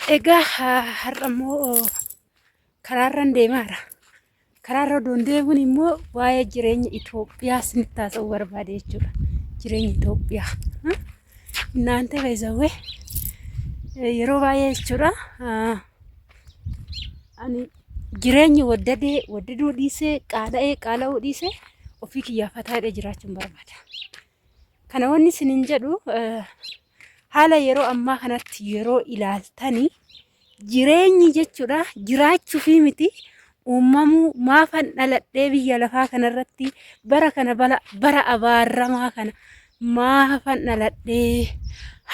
Egaa har'a immoo karaarran deemaara. Karaarra odoon deemuun immoo waa'ee jireenya Itoophiyaa isinitti haasa'uu barbaade jechuudha. Jireenya Itoophiyaa. Innaante baay'isawwee yeroo baay'ee jechuudha. Ani jireenyi waddadee waddaduu dhiisee qaala'ee qaala'uu dhiisee ofii kiyyaaf fataa hidhee jiraachuun barbaada. Kana wanni isiniin jedhu haala yeroo ammaa kanatti yeroo ilaaltanii jireenyi jechuudha jiraachuufii miti uumamuu maafan dhaladhee biyya lafaa kanarratti bara kana bara abaaramaa kana maafan dhaladhee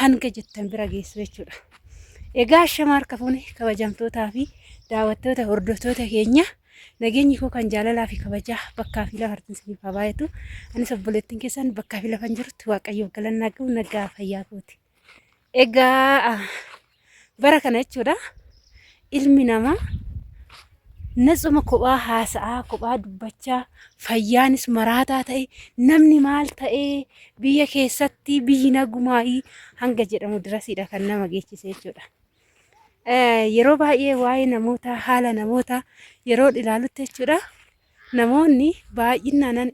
hanga jettan bira geessu jechuudha. Egaa ashama harka fuune kabajamtootaa fi daawwattoota hordoftoota keenya Nageenyi koo kan jaalalaa fi kabajaa bakkaa fi lafa irratti isiniif haa baay'atu. Anis obboleettiin keessan bakkaa fi lafan jirutti Waaqayyoof galannaa gahu nagaa fayyaa kooti. Egaa bara kana jechuudha ilmi namaa natsuma kophaa haasa'aa kophaa dubbachaa fayyaanis maraataa ta'e namni maal ta'ee biyya keessatti biyyi nagumaayii hanga jedhamu dirasiidha kan nama geechise jechuudha. Yeroo baay'ee waa'ee namootaa haala namootaa yeroo ilaalutti jechuudha namoonni baay'inaan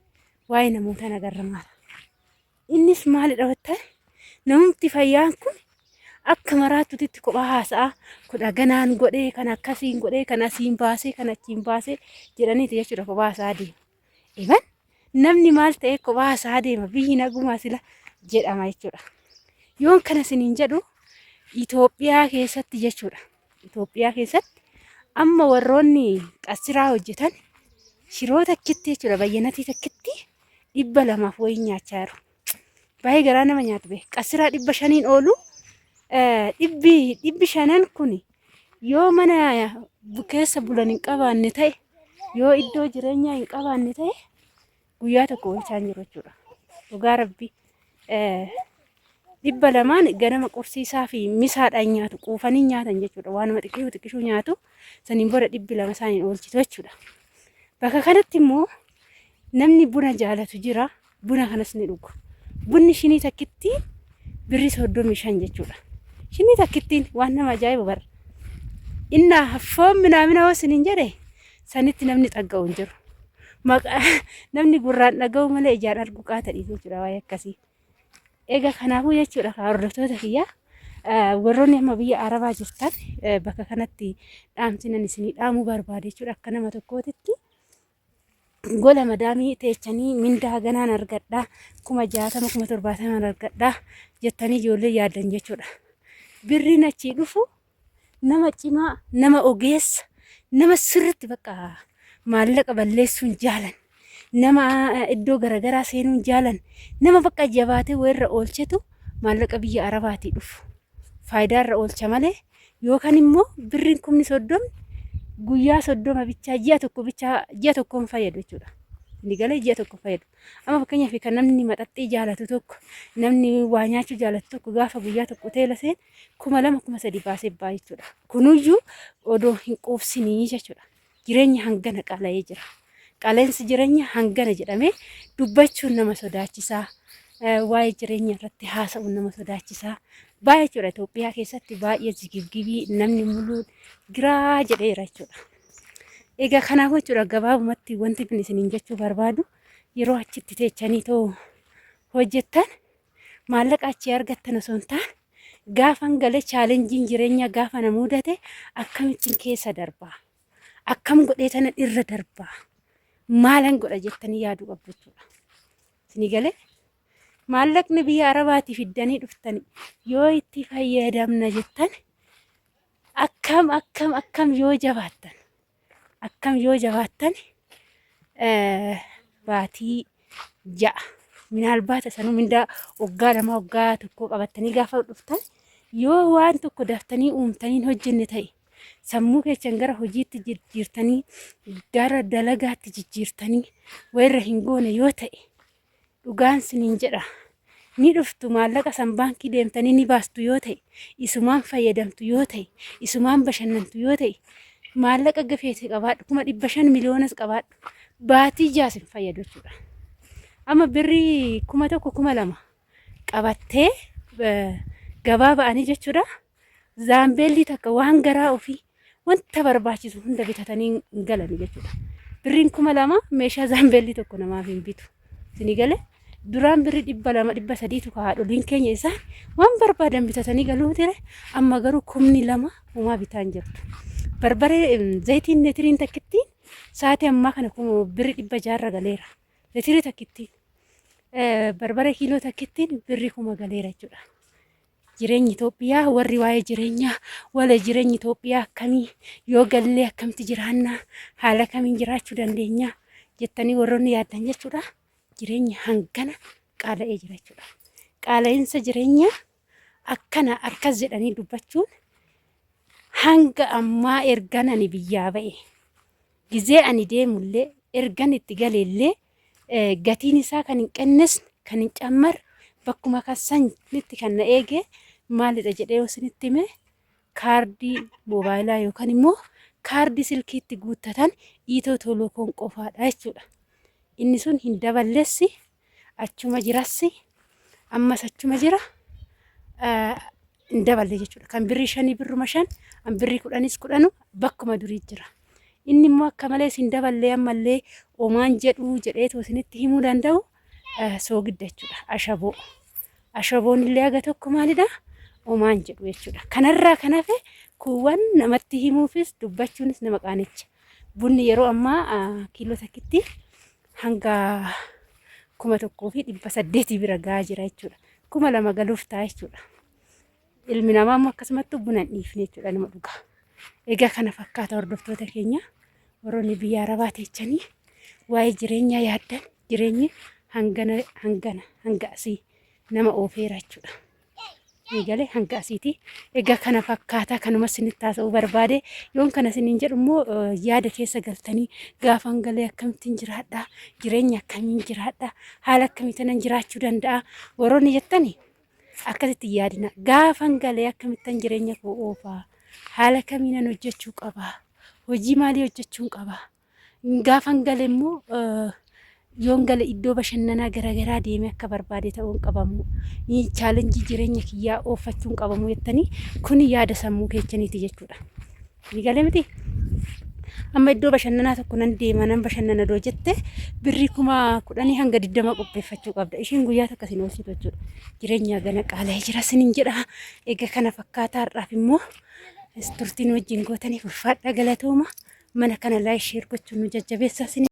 waa'ee namootaa nagarramaadha. Innis maalidha jettan namumti fayyaan kun akka maraattuutitti kophaa haasa'aa kun haganaan godhee kan akkasiin godhee kan asiin baasee kan achiin baasee jedhaniiti jechuudha kophaa haasa'aa deema. Iban namni maal ta'ee kophaa haasa'aa deema biyyi nagumaa sila jedhama jechuudha. Yoon kana isiniin jedhu Itoophiyaa keessatti jechuudha. Itoophiyaa keessatti amma warroonni qassiraa hojjetan shiroo takkitti jechuudha bayyanatii takkitti 200f wayii nyaachaa jiru. Baay'ee garaa nama nyaatu bee. Qassiraa 500n oolu 500 kun yoo mana keessa bulan hin qabaanne ta'e yoo iddoo jireenyaa hin qabaanne ta'e guyyaa tokko oolchaa hin jiru jechuudha. Dhugaa rabbi 200n ganama qursiisaa fi misaadhaan nyaatu quufanii nyaatan jechuudha. Waanuma xiqqishuu xiqqishuu nyaatu saniin booda 200 isaaniin oolchitu jechuudha. Bakka kanatti immoo namni buna jaalatu jira. Buna kanas ni dhugu. Bunni shinii takkittiin birrii 35 jechuudha. Shinii takkittiin waan nama ajaa'ibu bara. Innaa foon minaamina hoo isiniin jedhe sanitti namni xagga'u hin jiru. Maqaa namni gurraan dhaga'u malee ijaan argu qaata dhiise jechuudha waa'ee akkasii. Egaa kanaafuu jechuudha kaa hordoftoota kiyya warroonni amma biyya Arabaa jirtan bakka kanatti dhaamsinan isinii dhaamuu barbaade jechuudha akka nama tokkootitti. Gola madaamii teechanii mindaa haganaan argadha 60,000 70,000 argadha jettanii ijoollee yaaddan jechuudha. Birriin achii dhufu nama cimaa, nama ogeessa, nama sirriitti bakka maallaqa balleessuun jaalan, nama iddoo garaagaraa seenuun jaalan, nama bakka jabaatee wayirra oolchetu maallaqa biyya Arabaatii dhufu. Faayidaarra oolcha malee yookaan immoo birriin 30,000 guyyaa 30 bichaa ji'a tokko bichaa ji'a tokkoon fayyadu jechuudha. Inni galee ji'a tokko fayyadu. Amma fakkeenyaaf kan namni maxaxxii jaalatu tokko namni waa nyaachuu jaalatu tokko gaafa guyyaa tokko hoteela seen 2000 3000 baasee ba'a jechuudha. Kunuyyuu odoo hin quubsinii jechuudha. Jireenya hangana qaala'ee jira. Qaala'insi jireenya hangana jedhamee dubbachuun nama sodaachisaa. Waa'ee jireenya irratti haasa'uun nama sodaachisaa. Baay'ee jechuudha Itoophiyaa keessatti baay'ee zigibgibii namni muluun giraa jedheera jechuudha. Egaa kanaaf jechuudha gabaabumatti wanti kun isiniin jechuu barbaadu yeroo achitti teechanii too hojjettan maallaqa achii argattan osoo hin taane gaafan gale chaalenjiin jireenyaa gaafa na mudate akkamittiin keessa darbaa akkam godhee tana irra darbaa maalan godha jettanii yaaduu qabdu jechuudha. Isinii galee maallaqni biyya Arabaatii fiddanii dhuftani yoo itti fayyadamna jettan akkam akkam akkam yoo jabaattan akkam yoo jabaattan baatii 6 minaalbaata sanuu mindaa waggaa 2 waggaa 1 qabattanii gaafa dhuftan yoo waan tokko daftanii uumtanii hin hojjenne ta'e sammuu keessan gara hojiitti jijjiirtanii gara dalagaatti jijjiirtanii wayirra hin goone yoo ta'e Dhugaan siniin jedha. Ni dhuftu maallaqa san baankii deemtanii ni baastu yoo ta'e, isumaan fayyadamtu yoo ta'e, isumaan bashannantu yoo ta'e, maallaqa gafeete qabaadhu 500,000 miliyoonas qabaadhu baatii jaas hin fayyadu jechuudha. Amma birrii 1000 2000 qabattee gabaa ba'anii jechuudha. Zaambeellii takka waan garaa ofii wanta barbaachisu hunda bitatanii hin galani jechuudha. Birriin 2000 meeshaa zaambeellii tokko namaaf hin bitu. Isinii galee duraan birri 200 300tu ka haadholiin keenya isaan waan barbaadan bitatanii galuu ture. Amma garuu 2000 homaa bitaa hin jirtu. Barbaree zayitiin leetiriin takkittiin sa'aatii ammaa kana birri dhibba jaarra galeera. Leetirii takkittiin. Barbaree kiiloo takkittiin birri 1000 galeera jechuudha. Jireenyi Itoophiyaa warri waa'ee jireenyaa waa'ee jireenyi Itoophiyaa akkamii yoo gallee akkamitti jiraannaa haala kamiin jiraachuu dandeenya jettanii warroonni yaaddan jechuudha. Jireenyi hangana qaala'ee jira jechuudha. Qaala'insa jireenyaa akkana akkas jedhanii dubbachuun hanga ammaa ergan ani biyyaa ba'e gizee ani deemullee ergan itti galeellee gatiin isaa kan hin qennesne kan hin cammarre bakkuma kassanitti kan na eege maalidha jedhee yoo isinitti hime kaardii moobaayilaa yookaan immoo kaardii silkiitti guuttatan Itiyoo Telekoom qofaadha jechuudha. Inni sun hin daballessi achuma jirassi ammas achuma jira hin daballe jechuudha. Kan birrii shanii birruma shan, kan birrii kudhanis kudhanu bakkuma durii jira. Inni immoo akka malee isin daballee ammallee omaan jedhuu jedheetu isinitti himuu danda'u soogidda jechuudha. Ashaboo. Ashaboon illee haga tokko maalidha? Omaan jedhu jechuudha. Kanarraa kan hafe kuuwwan namatti himuufis dubbachuunis nama qaanicha. Bunni yeroo ammaa kiiloo takkitti hanga 1800 bira gahaa jira jechuudha. 2000 galuuf ta'a jechuudha. Ilmi namaa immoo akkasumatti buna hin dhiifne jechuudha nama dhugaa. Egaa kana fakkaata hordoftoota keenya warroonni biyya arabaa teechanii waa'ee jireenyaa yaaddan jireenyi hangana hangana hanga asii nama oofeera jechuudha. Eegalee hanga asiiti. Egaa kana fakkaataa kanuma isinitti haasa'uu barbaade. Yoon kana isiniin jedhu immoo yaada keessa galtanii gaafan galee akkamittiin jiraadha, jireenya akkamiin jiraadha, haala akkamiitinan jiraachuu danda'a warroonni jettani akkasitti hin yaadina. Gaafan galee akkamittan jireenya koo oofaa, haala kamiinan hojjechuu qaba, hojii maalii hojjechuun qaba. Gaafan gale immoo yoon gale iddoo bashannanaa garaagaraa deemee akka barbaade ta'uu hin qabamu. Chaalenjii jireenya kiyyaa ooffachuu hin qabamu jettanii kun yaada sammuu keechaniiti jechuudha. Ni galee miti? Amma iddoo bashannanaa tokko nan deema nan bashannana doo jette birrii 10,000 hanga 20 qopheeffachuu qabda. Ishiin guyyaa takka sin oolchitu jechuudha. Jireenya gana qaala'ee jira sinin jedha. Egaa kana fakkaataa har'aaf immoo turtiin wajjin gootaniif ulfaadha galatooma. Mana kana like share gochuun nu jajjabeessaa isin.